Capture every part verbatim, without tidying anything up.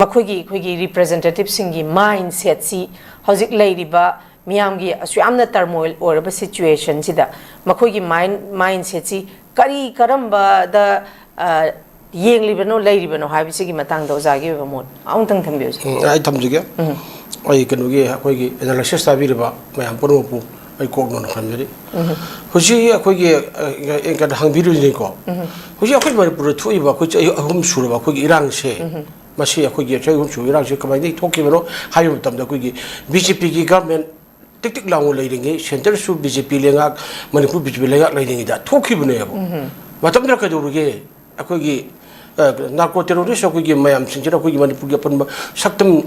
ꯃꯈꯣꯏꯒꯤ, ꯑꯩꯈꯣꯏꯒꯤ ꯔꯤꯄ꯭ꯔꯖꯦꯟꯇꯦꯇꯤꯚꯁꯤꯡꯒꯤ ꯃꯥꯏꯟ ꯁꯦꯠꯁꯤ, ꯍꯧꯖꯤꯛ ꯂꯩꯔꯤꯕ ꯃꯤꯌꯥꯝꯒꯤ ꯑꯁꯨꯛ ꯌꯥꯝꯅ ꯇꯔꯃꯣꯏꯜ ꯑꯣꯏꯔꯕ ꯁꯤꯆꯨꯋꯦꯁꯟꯁꯤꯗ ꯃꯈꯣꯏꯒꯤ ꯃꯥꯏꯟ, ꯃꯥꯏꯟ ꯁꯦꯠꯁꯤ ꯀꯔꯤ ꯀꯔꯝꯕꯗ, ꯑ, ꯌꯦꯡꯂꯤꯕꯅꯣ, ꯂꯩꯔꯤꯕꯅꯣ ꯍꯥꯏꯕꯁꯤꯒꯤ ꯃꯇꯥꯡꯗ ꯑꯣꯖꯥꯒꯤ ꯑꯣꯏꯕ ꯃꯣꯠ ꯑꯃꯨꯛꯇꯪ ꯊꯝꯕꯤꯌꯨ, ꯁꯥꯔ꯫ ꯎꯝ, ꯑꯩ ꯊꯝꯖꯒꯦ꯫ ꯎꯝ꯫ ꯑꯩ ꯀꯩꯅꯣꯒꯤ, ꯑꯩꯈꯣꯏꯒꯤ ꯑꯦꯅꯥꯂꯥꯏꯁꯤꯁ ꯇꯥꯕꯤꯔꯤꯕ ꯃꯌꯥꯝ ꯄꯨꯝꯅꯃꯛꯄꯨ ꯑꯩ ꯀꯣꯛ ꯅꯧꯅ ꯈꯟꯖꯔꯤ꯫ ꯎꯝ꯫ ꯍꯧꯖꯤꯛ ꯑꯩꯈꯣꯏꯒꯤ, ꯑ, ꯑ, ꯀꯩꯅꯣ ꯍꯪꯕꯤꯔꯤꯕꯅꯤꯀꯣ꯫ ꯎꯝ꯫ ꯍꯧꯖꯤꯛ ꯑꯩꯈꯣꯏ ꯃꯅꯤꯄꯨꯔꯗ ꯊꯣꯛꯏꯕ ꯑꯩꯈꯣꯏ ꯆꯍꯤ ꯑꯍꯨꯝ ꯁꯨꯔꯕ ꯑꯩꯈꯣꯏꯒꯤ ꯏꯔꯥꯡꯁꯦ, ꯎꯝ꯫ ꯃꯁꯤ ꯑꯩꯈꯣꯏꯒꯤ ꯆꯍꯤ ꯑꯍꯨꯝ ꯁꯨꯕ ꯏꯔꯥꯡꯁꯤ ꯀꯃꯥꯏꯅ ꯊꯣꯛꯈꯤꯕꯅꯣ ꯍꯥꯏꯕ ꯃꯇꯝꯗ, ꯑꯩꯈꯣꯏꯒꯤ ꯕꯤ ꯖꯦ ꯄꯤꯒꯤ ꯒꯚꯔꯟꯃꯦꯟ ꯇꯤꯛ ꯇꯤꯛ ꯂꯥꯎꯅ ꯂꯩꯔꯤꯉꯩ, ꯁꯦꯟꯇꯔꯁꯨ ꯕꯤ ꯖꯦ ꯄꯤ ꯂꯩꯉꯥꯛ, ꯃꯅꯤꯄꯨꯔ ꯕꯤ ꯖꯦ ꯄꯤ ꯂꯩꯉꯥꯛ ꯂꯩꯔꯤꯉꯩꯗ ꯊꯣꯛꯈꯤꯕꯅꯦꯕ꯫ ꯎꯝ꯫ ꯃꯇꯝꯗꯨꯗ ꯀꯩꯗꯧꯔꯒꯦ? ꯑꯩꯈꯣꯏꯒꯤ, ꯑ, ꯅꯥꯔꯀꯣ ꯇꯦꯔꯣꯔꯤꯁ ꯑꯩꯈꯣꯏꯒꯤ ꯃꯌꯥꯝꯁꯤꯡꯁꯤꯅ ꯑꯩꯈꯣꯏꯒꯤ ꯃꯅꯤꯄꯨꯔꯒꯤ ꯑꯄꯨꯟꯕ ꯁꯛꯇꯝ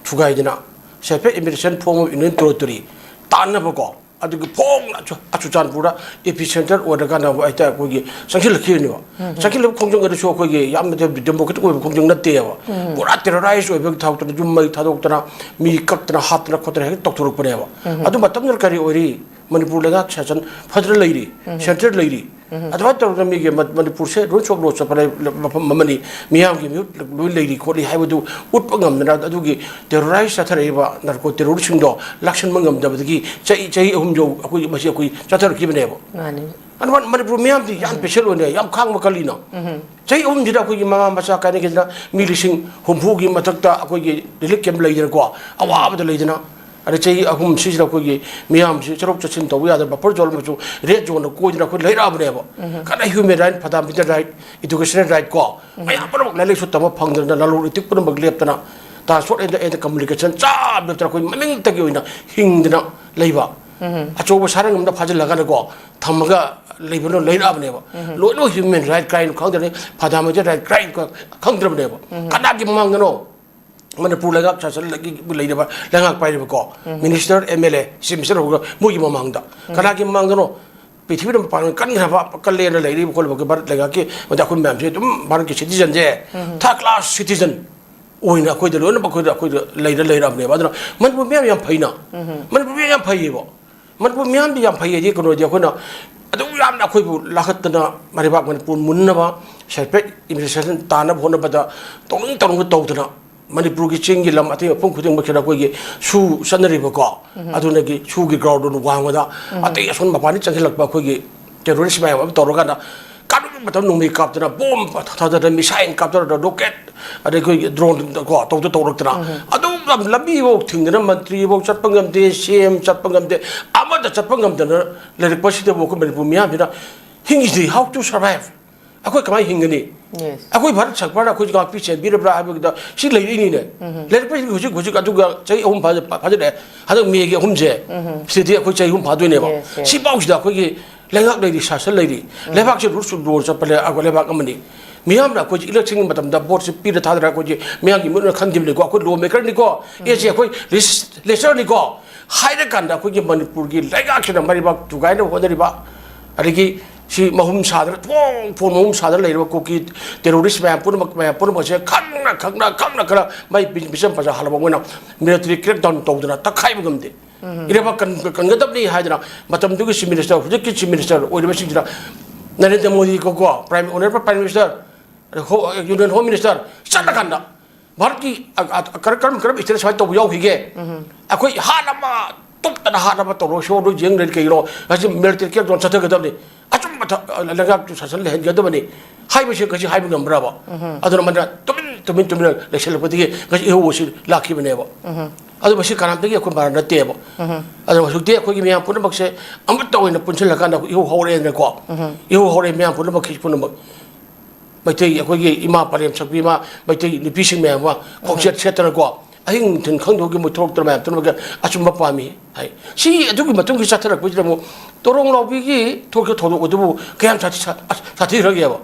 ꯊꯨꯒꯥꯏꯗꯅ, separate administration form of union territory ꯇꯥꯟꯅꯕꯀꯣ, ꯑꯗꯨꯒꯤ ꯐꯣꯡꯅ ꯑꯆꯨ-, ꯑꯆꯨꯆꯥꯟꯄꯨꯔꯗ ꯑꯦ ꯄꯤ ꯁꯦꯟꯇꯔ ꯑꯣꯏꯔꯀꯥꯟꯗ ꯍꯥꯏꯇꯥꯔꯦ, ꯑꯩꯈꯣꯏꯒꯤ ꯆꯪꯁꯤꯜꯂꯛꯈꯤꯕꯅꯦꯕ꯫ ꯎꯝ꯫ ꯆꯪꯁꯤꯜꯂꯛꯄ ꯈꯣꯡꯖꯪ ꯑꯗꯨꯁꯨ ꯑꯩꯈꯣꯏꯒꯤ ꯌꯥꯝꯅ ꯗꯦꯃꯣꯀ꯭ꯔꯦꯇꯤꯛ ꯑꯣꯏꯕ ꯈꯣꯡꯖꯪ ꯅꯠꯇꯦꯕ꯫ ꯎꯝ꯫ ꯄꯨꯔꯥ ꯇꯦꯔꯣꯔꯥꯏꯁ ꯑꯣꯏꯕꯒꯤ ꯊꯥꯛꯇꯅ ꯌꯨꯝ ꯃꯩ ꯊꯥꯗꯣꯛꯇꯅ, ꯃꯤ ꯀꯛꯇꯅ ꯍꯥꯠꯇꯅ ꯈꯣꯠꯇꯅ ꯍꯦꯛꯇ ꯇꯧꯊꯣꯔꯛꯄꯅꯦꯕ꯫ ꯎꯝ꯫ ꯑꯗꯨ ꯃꯇꯝꯗꯨꯗ ꯀꯔꯤ ꯑꯣꯏꯔꯤ? ꯃꯅꯤꯄꯨꯔ ꯂꯩꯉꯥꯛ ꯁꯥꯁꯟ ꯐꯖꯅ ꯂꯩꯔꯤ, ꯎꯝ꯫ ꯁꯦꯟꯇꯔ ꯂꯩꯔꯤ꯫ ꯎꯝ꯫ ꯑꯗꯨꯃꯥꯏꯅ ꯇꯧꯗꯅ ꯃꯤꯒꯤ ꯃ-, ꯃꯅꯤꯄꯨꯔꯁꯦ rule of law ꯆꯠꯄ ꯂꯩ-, ꯃꯐꯝ ꯑꯃꯅꯤ, ꯃꯤꯌꯥꯝꯒꯤ ꯃꯤꯍꯨꯠ ꯂꯣꯏ ꯂꯩꯔꯤ ꯈꯣꯠꯂꯤ ꯍꯥꯏꯕꯗꯨ ꯎꯠꯄ ꯉꯝꯗꯅ, ꯑꯗꯨꯒꯤ ꯇꯦꯔꯣꯔꯥꯏꯁ ꯆꯠꯊꯔꯛꯏꯕ ꯅꯥꯔꯀꯣ ꯇꯦꯔꯣꯔꯤꯁꯁꯤꯡꯗꯣ ꯂꯥꯛꯁꯤꯟꯕ ꯉꯝꯗꯕꯗꯒꯤ ꯆꯍꯤ, ꯆꯍꯤ ꯑꯍꯨꯝ ꯌꯧ-, ꯑꯩꯈꯣꯏ ꯃꯁꯤ ꯑꯩꯈꯣꯏ ꯆꯠꯊꯔꯛꯈꯤꯕꯅꯦꯕ꯫ ꯃꯥꯅꯤ꯫ ꯑꯗꯨꯃꯥꯏꯅ ꯃꯅꯤꯄꯨꯔ ꯃꯤꯌꯥꯝꯗꯤ ꯌꯥꯝ ꯎꯝ꯫ ꯄꯦꯁꯦꯟ ꯑꯣꯏꯅ ꯌꯥꯝ ꯈꯥꯡꯕ ꯀꯜꯂꯤꯅ꯫ ꯎꯝ꯫ ꯆꯍꯤ ꯑꯍꯨꯝꯁꯤꯗ ꯑꯩꯈꯣꯏꯒꯤ ꯃꯃꯥ ꯃꯆꯥ ꯀꯥꯏꯅꯈꯤꯗꯅ ꯃꯤ ꯂꯤꯁꯤꯡ ꯍꯨꯝꯐꯨꯒꯤ ꯃꯊꯛꯇ ꯑꯩꯈꯣꯏꯒꯤ ꯔꯤꯂꯤꯐ ꯀꯦꯝꯞ ꯂꯩꯗꯅꯀꯣ, ꯑꯋꯥꯕꯗ ꯂꯩꯗꯅ, ꯑꯗ ꯆꯍꯤ ꯑꯍꯨꯝ ꯁꯤꯁꯤꯗ ꯑꯩꯈꯣꯏꯒꯤ ꯃꯤꯌꯥꯝꯁꯤ ꯆꯠꯊꯣꯛ ꯆꯠꯁꯤꯟ ꯇꯧꯕ ꯌꯥꯗꯅ, ꯕꯐꯔ ꯖꯣꯟ ꯑꯃꯁꯨ, ꯔꯦꯗ ꯖꯣꯟꯗ ꯀꯣꯏꯗꯅ ꯑꯩꯈꯣꯏ ꯂꯩꯔꯛꯑꯕꯅꯦꯕ꯫ ꯎꯝ꯫ ꯀꯟꯅ human right, fundamental right, educational right ꯀꯣ, ꯎꯝ꯫ ꯃꯌꯥꯝ ꯄꯨꯝꯅꯃꯛ ꯂꯥꯏꯔꯤꯛ ꯂꯥꯏꯁꯨ ꯇꯝꯕ ꯐꯪꯗꯅ, ꯂꯂꯣꯟ ꯏꯇꯤꯛ ꯄꯨꯝꯅꯃꯛ ꯂꯦꯞꯇꯅ, ꯇ꯭ꯔꯥꯟꯁꯄꯣꯔꯠ ꯑꯦꯟ, ꯑꯦꯟ ꯀꯝꯃꯨꯅꯤꯀꯦꯁꯟ ꯆꯞ ꯂꯦꯞꯇꯅ ꯑꯩꯈꯣꯏ ꯃꯃꯤꯡꯇꯒꯤ ꯑꯣꯏꯅ ꯍꯤꯡꯗꯅ ꯂꯩꯕ꯫ ꯎꯝ꯫ ꯑꯆꯧꯕ ꯁꯥꯔꯪ ꯑꯃꯗ ꯐꯥꯖꯤꯜꯂꯒꯅꯀꯣ, ꯊꯝꯃꯒ ꯂꯩꯕꯅ ꯂꯩꯔꯛꯑꯕꯅꯦꯕ꯫ ꯎꯝ꯫ ꯂꯣꯏꯅꯃꯛ ꯍ꯭ꯌꯨꯃꯦꯟ ꯔꯥꯏꯠ ꯀ꯭ꯔꯥꯏꯝ ꯈꯪꯗ꯭ꯔꯦ, ꯐꯟꯗꯥꯃꯦꯟꯇꯦꯜ ꯔꯥꯏꯠ ꯀ꯭ꯔꯥꯏꯝ ꯈꯪꯗ꯭ꯔꯕꯅꯦꯕ꯫ ꯎꯝ꯫ ꯀꯅꯥꯒꯤ ꯃꯃꯥꯡꯗꯅꯣ? ꯃꯅꯤꯄꯨꯔ ꯂꯩꯉꯥꯛ ꯁꯥꯁꯟ ꯂꯩꯔꯤꯕ ꯂꯩꯉꯥꯛ ꯄꯥꯏꯔꯤꯕꯀꯣ, um. Minister, M L A, chief minister ꯍꯧꯔꯒ ꯃꯣꯏꯒꯤ ꯃꯃꯥꯡꯗ꯫ ꯎꯝ꯫ ꯀꯅꯥꯒꯤ ꯃꯃꯥꯡꯗꯅꯣ? ꯄ꯭ꯔꯤꯊꯤꯕꯤꯗ ꯃꯄꯥꯡꯒꯜ ꯀꯟꯈ꯭ꯔꯕ, ꯀꯜꯂꯦꯅ ꯂꯩꯔꯤꯕ ꯈꯣꯠꯂꯤꯕ ꯚꯥꯔꯠ ꯂꯩꯉꯥꯛꯀꯤ, ꯃꯗ ꯑꯩꯈꯣꯏ ꯃꯌꯥꯝꯁꯦ ꯑꯗꯨꯝ ꯚꯥꯔꯠꯀꯤ ꯁꯤꯇꯤꯖꯟꯁꯦ, ꯎꯝ꯫ ꯊꯥꯔꯠ ꯀ꯭ꯂꯥꯁ ꯁꯤꯇꯤꯖꯟ ꯑꯣꯏꯅ ꯑꯩꯈꯣꯏꯗ ꯂꯣꯏꯅꯃꯛ ꯑꯩꯈꯣꯏꯗ, ꯑꯩꯈꯣꯏꯗ ꯂꯩꯔ ꯂꯩꯔꯕꯅꯦꯕ꯫ ꯑꯗꯨꯅ ꯃꯅꯤꯄꯨꯔ ꯃꯤꯌꯥꯝ ꯌꯥꯝ ꯐꯩꯅ꯫ ꯎꯝ꯫ ꯃꯅꯤꯄꯨꯔ ꯃꯤꯌꯥꯝ ꯌꯥꯝ ꯐꯩꯌꯦꯕ꯫ ꯃꯅꯤꯄꯨꯔ ꯃꯤꯌꯥꯝꯗꯤ ꯌꯥꯝ ꯐꯩ ꯍꯥꯏꯗꯤ ꯀꯩꯅꯣꯗꯤ, ꯑꯩꯈꯣꯏꯅ ꯑꯗꯨꯛ ꯌꯥꯝꯅ ꯑꯩꯈꯣꯏꯕꯨ ꯂꯥꯈꯠꯇꯅ ꯃꯔꯩꯕꯥꯛ ꯃꯅꯤꯄꯨꯔ ꯃꯨꯟꯅꯕ separate administration ꯇꯥꯅꯕ ꯍꯣꯠꯅꯕꯗ ꯇꯧꯅꯤꯡ ꯇꯧꯅꯤꯡꯕ ꯇꯧꯗꯅ, ꯃꯅꯤꯄꯨꯔꯒꯤ ꯆꯤꯡꯒꯤ ꯂꯝ ꯑꯇꯩ ꯃꯐꯝ ꯈꯨꯗꯤꯡꯃꯛꯁꯤꯗ ꯑꯩꯈꯣꯏꯒꯤ ꯁꯨ ꯆꯠꯅꯔꯤꯕꯀꯣ, ꯑꯗꯨꯅꯒꯤ ꯁꯨꯒꯤ ꯒ꯭ꯔꯥꯎꯟꯗꯨꯅ ꯋꯥꯡꯃꯗ ꯑꯇꯩ ꯑꯁꯣꯝ ꯃꯄꯥꯟꯗꯒꯤ ꯆꯪꯁꯤꯜꯂꯛꯄ ꯑꯩꯈꯣꯏꯒꯤ ꯇꯦꯔꯣꯔꯤꯁ ꯃꯌꯥꯝ ꯑꯃ ꯇꯧꯔꯀꯥꯟꯗ ꯀꯥꯟꯅꯕ ꯃꯇꯝ ꯅꯣꯡꯃꯩ ꯀꯥꯞꯇꯅ, ꯕꯣꯝ ꯊꯥꯗꯗꯅ, ꯃꯤꯁꯥꯏꯜ ꯀꯥꯞꯇꯅ, ꯔꯣꯀꯦꯠ, ꯑꯗꯩ ꯑꯩꯈꯣꯏꯒꯤ ꯗ꯭ꯔꯣꯟ ꯀꯣ ꯇꯧꯗ ꯇꯧꯔꯛꯇꯅ ꯑꯗꯨꯝ ꯂꯝꯕꯤꯐꯥꯎ ꯊꯤꯡꯗꯅ, ꯃꯟꯇ꯭ꯔꯤꯐꯥꯎ ꯆꯠꯄ ꯉꯝꯗꯦ, ꯁꯤ ꯑꯦꯝ ꯆꯠꯄ ꯉꯝꯗꯦ, ꯑꯃꯠꯇ ꯆꯠꯄ ꯉꯝꯗꯅ ꯂꯩꯔꯛꯄꯁꯤꯗꯕꯨ ꯑꯩꯈꯣꯏ ꯃꯅꯤꯄꯨꯔ ꯃꯤꯌꯥꯝꯁꯤꯅ ꯍꯤꯡꯉꯤꯁꯤ, how to survive? ꯑꯩꯈꯣꯏ ꯀꯃꯥꯏꯅ ꯍꯤꯡꯒꯅꯤ? Yes. ꯑꯩꯈꯣꯏ ꯚꯥꯔꯠ ꯁꯔꯀꯥꯔꯅ ꯑꯩꯈꯣꯏ ꯉꯥꯛꯄꯤ ꯆꯦꯟꯕꯤꯔꯕ꯭ꯔꯥ ꯍꯥꯏꯕꯗ ꯁꯤ ꯂꯩꯔꯛꯏꯅꯤꯅꯦ꯫ ꯂꯩꯔꯛꯄꯁꯤꯗꯤ ꯍꯧꯖꯤꯛ ꯍꯧꯖꯤꯛ ꯑꯗꯨꯒ ꯆꯍꯤ ꯑꯍꯨꯝ ꯐꯥ- ꯐꯥꯖꯤꯜꯂꯛꯑꯦ꯫ ꯍꯟꯗꯛ ꯃꯦꯒꯤ ꯑꯍꯨꯝꯁꯦ ꯁꯤꯗꯗꯤ ꯑꯩꯈꯣꯏ ꯆꯍꯤ ꯑꯍꯨꯝ ꯐꯥꯗꯣꯏꯅꯦꯕ꯫ Yes, yes. ꯁꯤꯐꯥꯎꯁꯤꯗ ꯑꯩꯈꯣꯏꯒꯤ ꯂꯩꯉꯥꯛ ꯂꯩꯔꯤ, ꯁꯥꯁꯟ ꯂꯩꯔꯤ, ꯂꯩꯕꯥꯛꯁꯦ ꯔꯨꯠꯁ ꯔꯣꯜ ꯆꯠꯄ ꯂꯩ-, ꯑꯩꯈꯣꯏ ꯂꯩꯕꯥꯛ ꯑꯃꯅꯤ꯫ ꯃꯤꯌꯥꯝꯅ ꯑꯩꯈꯣꯏꯁꯦ ꯏꯂꯦꯛꯁꯟꯒꯤ ꯃꯇꯝꯗ ꯚꯣꯠꯁꯦ ꯄꯤꯔ ꯊꯥꯗꯔ ꯑꯩꯈꯣꯏꯁꯦ ꯃꯤꯌꯥꯝꯒꯤ ꯃꯤꯠꯅ ꯈꯟꯈꯤꯕꯅꯤꯀꯣ꯫ ꯑꯩꯈꯣꯏ ꯂꯣ ꯃꯦꯀꯔꯅꯤꯀꯣ, ꯑꯦꯁꯦ ꯑꯩꯈꯣꯏ ꯂꯦꯖꯤꯁꯂꯦꯆꯔꯅꯤꯀꯣ ꯍꯥꯏꯔꯀꯥꯟꯗ ꯑꯩꯈꯣꯏꯒꯤ ꯃꯅꯤꯄꯨꯔꯒꯤ ꯂꯩꯉꯥꯛꯁꯤꯅ ꯃꯔꯤꯕꯥꯛ ꯊꯨꯒꯥꯏꯅꯕ ꯍꯣꯠꯅꯔꯤꯕ, ꯑꯗꯒꯤ ꯁꯤ ꯃꯍꯨꯝ ꯁꯥꯗꯅ, ꯊꯣꯡ ꯊꯣꯡ ꯃꯍꯨꯝ ꯁꯥꯗꯅ ꯂꯩꯔꯤꯕ ꯀꯨꯀꯤ ꯇꯦꯔꯣꯔꯤꯁ ꯃꯌꯥꯝ ꯄꯨꯝꯅꯃꯛ, ꯃꯌꯥꯝ ꯄꯨꯝꯅꯃꯛꯁꯦ ꯈꯪꯅ ꯈꯪꯅ ꯈꯪꯅ ꯈꯪꯅ ꯃꯥꯏ ꯃꯤꯆꯝ ꯄ꯭ꯔꯖꯥ ꯍꯜꯂꯕ ꯃꯣꯏꯅ ꯃꯤꯂꯤꯇꯔꯤ ꯀ꯭ꯔꯦꯛ ꯗꯥꯎꯟ ꯇꯧꯗꯅ ꯇꯛꯈꯥꯏꯕ ꯉꯝꯗꯦ꯫ ꯏꯔꯩꯕꯥꯛ ꯀꯟ-, ꯀꯟꯒꯗꯕꯅꯤ ꯍꯥꯏꯗꯅ ꯃꯇꯝꯗꯨꯒꯤ ꯆꯤꯐ ꯃꯤꯅꯤꯁꯇꯔ, ꯍꯧꯖꯤꯛꯀꯤ ꯆꯤꯐ ꯃꯤꯅꯤꯁꯇꯔ ꯑꯣꯏꯔꯤꯕꯁꯤꯡꯁꯤꯅ ꯅꯔꯦꯟꯗ꯭ꯔ ꯃꯣꯗꯤ ꯀꯣ, ꯀꯣ, ꯄ꯭ꯔꯥꯏꯝ, ꯑꯣꯅꯔꯦꯕꯜ ꯄ꯭ꯔꯥꯏꯝ ꯃꯤꯅꯤꯁꯇꯔ, ꯍꯣ-, ꯌꯨꯅꯤꯌꯟ ꯍꯣꯝ ꯃꯤꯅꯤꯁꯇꯔ ꯆꯠꯂꯀꯥꯟꯗ ꯚꯥꯔꯠꯀꯤ ꯑ-, ꯑ-, ꯀꯔ-, ꯀꯔꯝ ꯀꯔꯝꯕ ꯁ꯭ꯇꯦꯠꯇ ꯁꯨꯃꯥꯏꯅ ꯇꯧꯕ ꯌꯥꯎꯈꯤꯒꯦ? ꯑꯩꯈꯣꯏ ꯍꯥꯠꯅꯕ, ꯇꯨꯞꯇꯅ ꯍꯥꯠꯅꯕ ꯇꯧꯔꯒ ꯁꯣꯔꯗꯨ ꯌꯦꯡ ꯂꯩꯔꯤ ꯀꯩꯒꯤꯅꯣ? ꯉꯁꯤ ꯃꯤꯂꯤꯇꯔꯤ ꯀ꯭ꯔꯦꯛ ꯗꯥꯎꯟ ꯆꯠꯊꯒꯗꯕꯅꯤ, ꯑꯆꯨꯝꯕ ꯊ-, ꯂꯩꯉꯥꯛꯇꯨ ꯁꯥꯁꯟ ꯂꯩꯍꯟꯒꯗꯕꯅꯤ ꯍꯥꯏꯕꯁꯤ ꯉꯁꯤ ꯍꯥꯏꯕ ꯉꯝꯕ꯭ꯔꯕ? ꯑꯗꯨꯅ ꯃꯗꯨꯅ ꯇꯨꯃꯤꯟ ꯇꯨꯃꯤꯟ ꯇꯨꯃꯤꯟꯅ ꯂꯩꯁꯜꯂꯛꯄꯗꯒꯤ ꯉꯁꯤ ꯏꯍꯧ ꯑꯁꯤ ꯂꯥꯛꯈꯤꯕꯅꯦꯕ꯫ ꯑꯗꯨ ꯃꯁꯤ ꯀꯅꯥꯝꯇꯒꯤ ꯑꯩꯈꯣꯏ ꯃꯔꯥꯜ ꯅꯠꯇꯦꯕ꯫ ꯑꯗꯣ ꯍꯧꯖꯤꯛꯇꯤ ꯑꯩꯈꯣꯏꯒꯤ ꯃꯌꯥꯝ ꯄꯨꯝꯅꯃꯛꯁꯦ ꯑꯃꯠꯇ ꯑꯣꯏꯅ ꯄꯨꯟꯁꯤꯜꯂꯀꯥꯟꯗ ꯑꯩꯈꯣꯏ ꯏꯍꯧ ꯍꯧꯔꯛꯑꯦꯅꯀꯣ꯫ ꯏꯍꯧ ꯍꯧꯔꯛꯑꯦ ꯃꯌꯥꯝ ꯄꯨꯝꯅꯃꯛꯀꯤ ꯄꯨꯝꯅꯃꯛ꯫ ꯃꯩꯇꯩ ꯑꯩꯈꯣꯏꯒꯤ ꯏꯃꯥ ꯄꯔꯦꯝ ꯁꯛꯄꯤ ꯏꯃꯥ ꯃꯩꯇꯩ ꯅꯨꯄꯤꯁꯤꯡ ꯃꯌꯥꯝ ꯑꯃ ꯈꯣꯡꯆꯦꯠ ꯁꯦꯠꯇꯅꯀꯣ, ꯑꯍꯤꯡ ꯅꯨꯡꯊꯤꯜ ꯈꯪꯗꯕꯒꯤ ꯃꯣꯏ ꯊꯣꯛꯂꯛꯇꯅ ꯃꯌꯥꯝ ꯄꯨꯝꯅꯃꯛꯀꯤ ꯑꯆꯨꯝꯕ ꯄꯥꯝꯃꯤ ꯍꯥꯏ꯫ ꯁꯤ ꯑꯗꯨꯒꯤ ꯃꯇꯨꯡꯒꯤ ꯆꯠꯊꯔꯛꯄꯁꯤꯗ ꯑꯃꯨꯛ ꯇꯣꯔꯣꯡ ꯂꯥꯎꯕꯤꯒꯤ ꯊꯣꯛꯈꯤꯕ ꯊꯧꯗꯣꯛ ꯑꯗꯨꯕꯨ ꯀꯌꯥꯝ ꯁꯥꯊꯤ-, ꯁꯥ-, ꯁꯥꯊꯤꯈ꯭ꯔꯒꯦꯕ?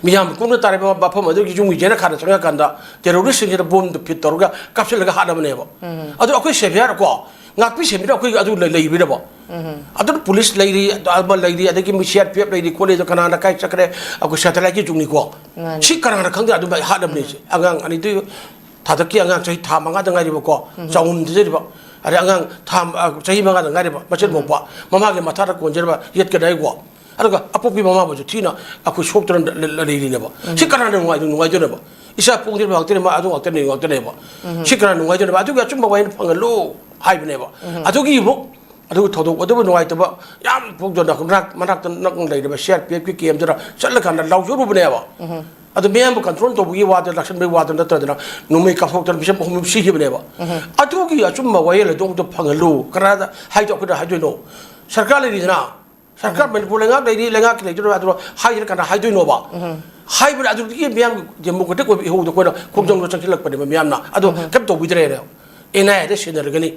ꯃꯤꯌꯥꯝ ꯀꯨꯡꯅ ꯇꯥꯔꯤꯕ ꯃꯐꯝ ꯑꯗꯨꯒꯤ ꯌꯨꯝꯒꯤ ꯌꯦꯅꯈꯥꯗ ꯆꯪꯉꯀꯥꯟꯗ ꯇꯦꯔꯣꯔꯤꯁꯁꯤꯡꯁꯤꯗ ꯕꯣꯝꯗꯨ ꯐꯤꯠ ꯇꯧꯔꯒ ꯀꯥꯞꯁꯤꯜꯂꯒ ꯍꯥꯠꯂꯕꯅꯦꯕ꯫ ꯑꯗꯣ ꯑꯩꯈꯣꯏ ꯁꯦꯚꯤꯌꯔ ꯀꯣ, ꯉꯥꯛꯄꯤ ꯁꯦꯟꯕꯤꯅ ꯑꯩꯈꯣꯏ ꯑꯗꯨ ꯂꯩ-, ꯂꯩꯕꯤꯔꯕꯣ? ꯑꯗꯨꯅ ꯄꯨꯂꯤꯁ ꯂꯩꯔꯤ, ꯑꯃ ꯂꯩꯔꯤ, ꯑꯗꯒꯤ ꯃꯣꯏ ꯁꯤ ꯑꯥꯔ ꯄꯤ ꯑꯦꯐ ꯂꯩꯔꯤ ꯈꯣꯠꯂꯤ, ꯑꯗꯣ ꯀꯅꯥꯅ ꯀꯥꯏ ꯆꯠꯈ꯭ꯔꯦ? ꯑꯩꯈꯣꯏ ꯁꯦꯇꯦꯂꯥꯏꯠꯀꯤ ꯖꯨꯒꯅꯤꯀꯣ꯫ ꯁꯤ ꯀꯅꯥꯅ ꯈꯪꯗꯦ ꯑꯗꯨꯃꯥꯏꯅ ꯍꯥꯠꯂꯝꯅꯤ ꯁꯤ? ꯑꯉꯥꯡ ꯑꯅꯤꯗꯨ ꯊꯥꯗꯛꯀꯤ ꯑꯉꯥꯡ ꯆꯍꯤ ꯊꯥ ꯃꯉꯥꯗ ꯉꯥꯏꯔꯤꯕꯀꯣ, ꯆꯥꯎꯝꯗꯖꯔꯤꯕ, ꯑꯗꯩ ꯑꯉꯥꯡ ꯊꯥ, ꯑ, ꯆꯍꯤ ꯃꯉꯥꯗ ꯉꯥꯏꯔꯤꯕ ꯃꯆꯦꯜ ꯃꯧꯄꯥ, ꯃꯃꯥꯒꯤ ꯃꯊꯥꯗ ꯀꯣꯟꯖꯔꯤꯕ ꯌꯦꯠꯀꯗꯥꯏꯀꯣ꯫ ꯑꯗꯨꯒ ꯑꯄꯣꯛꯄꯤ ꯃꯃꯥꯕꯨꯁꯨ ꯊꯤꯅ ꯑꯩꯈꯣꯏ ꯁꯣꯛꯇꯅ ꯂ-, ꯂ-, ꯂꯩꯔꯤꯅꯦꯕ꯫ ꯁꯤ ꯀꯅꯥꯅ ꯅꯨꯡꯉꯥꯏꯗꯣꯏ-, ꯅꯨꯡꯉꯥꯏꯗꯣꯏꯅꯣꯕ? ꯏꯆꯥ ꯄꯣꯛꯇ꯭ꯔꯤꯕ ꯉꯥꯛꯇꯅꯦ, ꯃꯥ ꯑꯗꯨ ꯉꯥꯛꯇꯅꯦ, ꯉꯥꯛꯇꯅꯦꯕ꯫ ꯁꯤ ꯀꯅꯥ ꯅꯨꯡꯉꯥꯏꯗꯣꯏꯅꯣꯕ? ꯑꯗꯨꯒꯤ ꯑꯆꯨꯝꯕ ꯋꯥꯍꯩ ꯐꯪꯍꯜꯂꯨ ꯍꯥꯏꯕꯅꯦꯕ꯫ ꯑꯗꯨꯒꯤ ꯑꯃꯨꯛ ꯑꯗꯨꯒꯤ ꯊꯧꯗꯣꯛ ꯑꯗꯨꯕꯨ ꯅꯨꯡꯉꯥꯏꯇꯕ ꯌꯥꯝ ꯐꯣꯡꯗꯣꯛꯅ ꯃꯅꯥꯛ-, ꯃꯅꯥꯛꯇ ꯅꯛꯅ ꯂꯩꯔꯤꯕ ꯁꯤ ꯑꯥꯔ ꯄꯤ ꯑꯦꯐꯀꯤ ꯀꯦꯝꯗꯨꯗ ꯆꯠꯂꯀꯥꯟꯗ ꯂꯥꯎꯖꯔꯨꯕꯅꯦꯕ꯫ ꯑꯗꯨ ꯃꯌꯥꯝꯕꯨ ꯀꯟꯇ꯭ꯔꯣꯜ ꯇꯧꯕꯒꯤ ꯋꯥꯗ, ꯂꯥꯛꯁꯟꯕꯒꯤ ꯋꯥꯗ ꯅꯠꯇꯗꯅ ꯅꯣꯡꯃꯩ ꯀꯥꯞꯊꯣꯛꯇꯅ ꯃꯤꯁꯛ ꯑꯍꯨꯝ ꯁꯤꯈꯤꯕꯅꯦꯕ꯫ ꯑꯗꯨꯒꯤ ꯑꯆꯨꯝꯕ ꯋꯥꯌꯦꯜ ꯑꯗꯨ ꯑꯃꯨꯛꯇ ꯐꯪꯍꯜꯂꯨ꯫ ꯀꯅꯥꯗ ꯍꯥꯏꯗꯣ ꯑꯩꯈꯣꯏꯅ ꯍꯥꯏꯗꯣꯏꯅꯣ? ꯁꯔꯀꯥꯔ ꯂꯩꯔꯤꯗꯅ, ꯁꯔꯀꯥꯔ ꯃꯅꯤꯄꯨꯔ ꯂꯩꯉꯥꯛ ꯂꯩꯔꯤ, ꯂꯩꯉꯥꯛꯀꯤ ꯂꯩꯗꯣꯏꯔꯣ? ꯑꯗꯨ ꯍꯥꯏꯗꯅ ꯀꯅꯥ ꯍꯥꯏꯗꯣꯏꯅꯣꯕ? ꯍꯥꯏꯕꯗꯤ ꯑꯗꯨꯗꯒꯤ ꯃꯤꯌꯥꯝꯒꯤ ꯗꯦꯃꯣꯀ꯭ꯔꯦꯇꯤꯛ ꯑꯣꯏꯕ ꯏꯍꯧꯗꯣ ꯑꯩꯈꯣꯏꯅ ꯈꯣꯡꯖꯪꯗꯣ ꯆꯪꯁꯤꯜꯂꯛꯄꯅꯦꯕ ꯃꯤꯌꯥꯝꯅ꯫ ꯑꯗꯣ ꯀꯩꯝ ꯇꯧꯕꯤꯗ꯭ꯔꯦꯅꯦ꯫ ꯑꯦꯟ ꯑꯥꯏ ꯑꯦꯗ ꯁꯤꯟꯅꯔꯒꯅꯤ꯫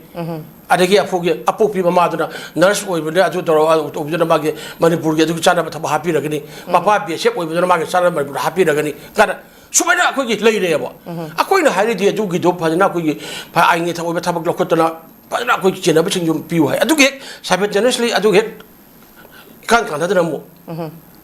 ꯑꯗꯒꯤ ꯑꯩꯈꯣꯏꯒꯤ ꯑꯄꯣꯛꯄꯤ ꯃꯃꯥꯗꯨꯅ ꯅꯔꯁ ꯑꯣꯏꯕꯅꯤꯅ ꯑꯗꯨ ꯇꯧꯔꯒ ꯑꯗꯨ ꯇꯧꯕꯤꯗꯨꯅ ꯃꯥꯒꯤ ꯃꯅꯤꯄꯨꯔꯒꯤ ꯑꯗꯨꯒꯤ ꯆꯥꯅꯕ ꯊꯕꯛ ꯍꯥꯞꯄꯤꯔꯒꯅꯤ꯫ ꯃꯄꯥ ꯕꯤ ꯑꯦꯁ ꯑꯦꯐ ꯑꯣꯏꯕꯗꯨꯅ ꯃꯥꯒꯤ ꯆꯥꯅꯕ ꯃꯅꯤꯄꯨꯔꯗ ꯍꯥꯞꯄꯤꯔꯒꯅꯤ꯫ ꯀꯥꯏꯅ ꯁꯨꯃꯥꯏꯅ ꯑꯩꯈꯣꯏꯒꯤ ꯂꯩꯔꯦꯕ꯫ ꯑꯩꯈꯣꯏꯅ ꯍꯥꯏꯔꯤꯗꯤ ꯑꯗꯨꯒꯤꯗꯣ ꯐꯖꯅ ꯑꯩꯈꯣꯏꯒꯤ ꯐ-, ꯑꯥꯏꯟꯒꯤ ꯊ-, ꯑꯣꯏꯕ ꯊꯕꯛ ꯂꯧꯈꯠꯇꯅ ꯐꯖꯅ ꯑꯩꯈꯣꯏꯒꯤ ꯆꯦꯟꯅꯕꯁꯤꯡꯗꯨ ꯄꯤꯌꯨ ꯍꯥꯏ꯫ ꯑꯗꯨꯒꯤ ꯍꯦꯛ simultaneously ꯑꯗꯨꯒꯤ ꯍꯦꯛ ꯏꯀꯥꯟ ꯀꯥꯟꯅꯗꯅ ꯑꯃꯨꯛ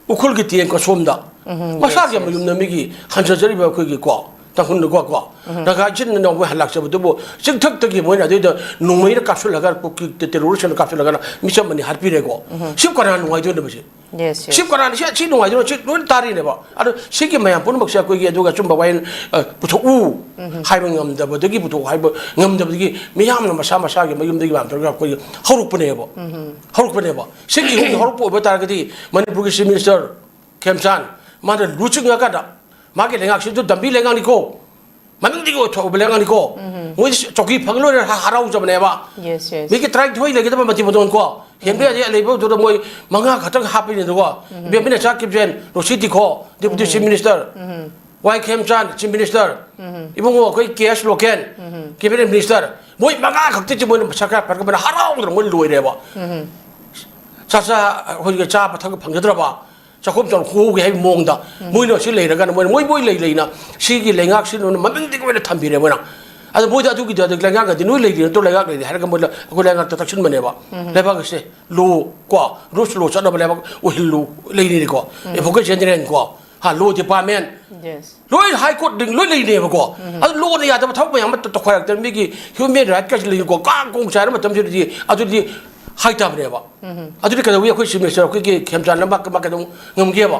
ꯎꯈ꯭ꯔꯨꯜꯒꯤ ꯇꯦꯡ ꯀꯁꯣꯝꯗ ꯎꯝ, ꯃꯁꯥꯒꯤ yes, yes. ꯃꯌꯨꯝꯗ ꯃꯤꯒꯤ ꯍꯟꯖꯖꯔꯤꯕ ꯑꯩꯈꯣꯏꯒꯤ ꯀꯣ, ꯇꯥꯡꯈꯨꯜꯗꯀꯣ, ꯀꯣ, ꯅꯥꯒꯥ ꯏꯆꯤꯟ ꯏꯅꯥꯎ ꯃꯣꯏ ꯍꯜꯂꯛꯆꯕꯗꯨꯕꯨ ꯆꯤꯡꯊꯛꯇꯒꯤ ꯃꯣꯏꯅ ꯑꯗꯨꯏꯗ ꯅꯣꯡꯃꯩꯅ ꯀꯥꯞꯁꯤꯜꯂꯒ, ꯀꯨꯀꯤ ꯇꯦ-, terroristꯅ ꯀꯥꯞꯁꯤꯜꯂꯒꯅ ꯃꯤꯆꯝ ꯑꯅꯤ ꯍꯥꯠꯄꯤꯔꯦꯀꯣ꯫ ꯁꯤ ꯀꯅꯥ ꯅꯨꯡꯉꯥꯏꯗꯣꯏꯅꯣ ꯃꯁꯤ? Yes, yes. ꯁꯤ ꯀꯅꯥꯅ ꯁꯤ, ꯁꯤ ꯅꯨꯡꯉꯥꯏꯗꯣꯏꯅꯣ? ꯁꯤ ꯂꯣꯏꯅ ꯇꯥꯔꯤꯅꯦꯕ꯫ ꯑꯗꯣ ꯁꯤꯒꯤ ꯃꯌꯥꯝ ꯄꯨꯝꯅꯃꯛꯁꯦ ꯑꯩꯈꯣꯏꯒꯤ ꯑꯗꯨꯒ ꯑꯆꯨꯝꯕ ꯋꯥꯌꯦꯜ, ꯑ, ꯄꯨꯊꯣꯛꯎ ꯍꯥꯏꯕ ꯉꯝꯗꯕꯗꯒꯤ, ꯄꯨꯊꯣꯛꯎ ꯍꯥꯏꯕ ꯉꯝꯗꯕꯗꯒꯤ ꯃꯤꯌꯥꯝꯅ ꯃꯁꯥ ꯃꯁꯥꯒꯤ ꯃꯌꯨꯝꯗꯒꯤ ꯃꯌꯥꯝ ꯇꯧꯔꯒ ꯑꯩꯈꯣꯏꯒꯤ ꯍꯧꯔꯛꯄꯅꯦꯕ꯫ ꯍꯧꯔꯛꯄꯅꯦꯕ꯫ ꯁꯤꯒꯤ ꯏꯍꯨꯝꯗꯣ ꯍꯧꯔꯛꯄ ꯑꯣꯏꯕ ꯇꯥꯔꯒꯗꯤ ꯃꯅꯤꯄꯨꯔꯒꯤ Chief Minister ꯈꯦꯝꯆꯥꯟ, ꯃꯥꯅ ꯂꯨꯆꯤꯡꯉꯀꯥꯟꯗ ꯃꯥꯒꯤ ꯂꯩꯉꯥꯛꯁꯤꯁꯨ ꯗꯝꯕꯤ ꯂꯩꯉꯥꯛꯅꯤꯀꯣ, ꯃꯃꯤꯡꯗꯒꯤ ꯑꯣꯏꯊꯣꯛꯑꯕ ꯂꯩꯉꯥꯛꯅꯤꯀꯣ꯫ ꯃꯣꯏꯗꯤ ꯆꯧꯀꯤ ꯐꯪ ꯂꯣꯏꯔꯦ ꯍ-, ꯍꯔꯥꯎꯖꯕꯅꯦꯕ꯫ Yes, yes. ꯃꯤꯒꯤ ꯇꯔꯥꯅꯤꯊꯣꯏ ꯂꯩꯒꯗꯕ ꯃꯇꯤ ꯃꯇꯣꯟ ꯀꯣ, ꯍꯦꯟꯕ ꯌꯥꯗꯦ, ꯂꯩꯕꯗꯨꯗ ꯃꯣꯏ ꯃꯉꯥ ꯈꯛꯇꯪ ꯍꯥꯞꯄꯤꯅꯦꯗꯀꯣ꯫ ꯏꯕꯦꯝꯃ ꯆꯥꯛ ꯀꯤꯞꯖꯦꯟ, ꯔꯣꯁꯤ ꯇꯤꯈꯣ, Deputy Chief Minister, ꯋꯥꯏ ꯈꯦꯝꯆꯥꯟ, Chief Minister, ꯏꯕꯨꯡꯉꯣ ꯑꯩꯈꯣꯏ ꯀꯦ ꯑꯦꯁ ꯂꯣꯀꯦꯟ, Cabinet Minister, ꯃꯣꯏ ꯃꯉꯥ ꯈꯛꯇꯁꯦ ꯃꯣꯏꯅ ꯁꯔꯀꯥꯔ ꯐꯔꯛꯄꯅ ꯍꯔꯥꯎꯗꯅ ꯃꯣꯏ ꯂꯣꯏꯔꯦꯕ꯫ ꯆꯥꯛꯆꯥ, ꯑꯩꯈꯣꯏꯒꯤ ꯆꯥꯕ ꯊꯛꯄ ꯐꯪꯒꯗ꯭ꯔꯕ? ꯆꯥꯛꯈꯨꯝ ꯆꯥꯎꯈꯣꯛꯒꯦ ꯍꯥꯏꯕꯒꯤ ꯃꯑꯣꯡꯗ ꯃꯣꯏꯅ ꯁꯤ ꯂꯩꯔꯒꯅ ꯃꯣꯏ, ꯃꯣꯏ, ꯃꯣꯏ ꯂꯩ ꯂꯩꯅ ꯁꯤꯒꯤ ꯂꯩꯉꯥꯛꯁꯤꯅ ꯃꯃꯤꯡꯗꯒꯤ ꯑꯣꯏꯅ ꯊꯝꯕꯤꯔꯦ ꯃꯣꯏꯅ꯫ ꯑꯗꯣ ꯃꯣꯏꯗ ꯑꯗꯨꯒꯤꯗꯤ, ꯑꯗꯨ ꯂꯩꯉꯥꯛꯅꯗꯤ ꯅꯣꯏ ꯂꯩꯔꯤ ꯅꯠꯇ꯭ꯔꯣ, ꯂꯩꯉꯥꯛ ꯂꯩꯔꯤ ꯍꯥꯏꯔꯒ ꯃꯣꯏꯅ ꯑꯩꯈꯣꯏ ꯂꯩꯉꯥꯛꯇ ꯇꯛꯁꯤꯟꯕꯅꯦꯕ꯫ ꯂꯩꯕꯥꯛ ꯑꯁꯦ ꯂꯣ ꯀꯣ, ꯔꯨꯜꯁ ꯂꯣ ꯆꯠꯅꯕ ꯂꯩꯕꯥꯛ ꯑꯣꯏꯍꯜꯂꯨ ꯂꯩꯔꯤꯅꯤꯀꯣ꯫ Advocate General ꯀꯣ, ꯍꯥ, Law Department, Yes. ꯂꯣꯏ High Court ꯂꯣꯏ ꯂꯩꯔꯤꯅꯦꯕꯀꯣ꯫ ꯑꯗꯨ ꯂꯣꯅ ꯌꯥꯗꯕ ꯊꯕꯛ ꯃꯌꯥꯝ ꯑꯃ ꯇꯧꯈꯥꯏꯔꯛꯇꯅ ꯃꯤꯒꯤ human right ꯀꯁꯨ ꯂꯩꯔꯤꯀꯣ, ꯀꯥꯡ ꯀꯣꯡ ꯆꯥꯏꯔ ꯃꯇꯝꯁꯤꯗꯗꯤ ꯑꯗꯨꯗꯤ ꯍꯥꯏꯇꯥꯕꯅꯦꯕ꯫ ꯑꯗꯨꯗꯤ ꯀꯩꯗꯧꯋꯤ ꯑꯩꯈꯣꯏ Chief Minister ꯑꯩꯈꯣꯏꯒꯤ ꯈꯦꯝꯆꯥꯟꯅ ꯃꯥ, ꯃꯥ ꯀꯩꯗꯧ ꯉꯝꯒꯦꯕ?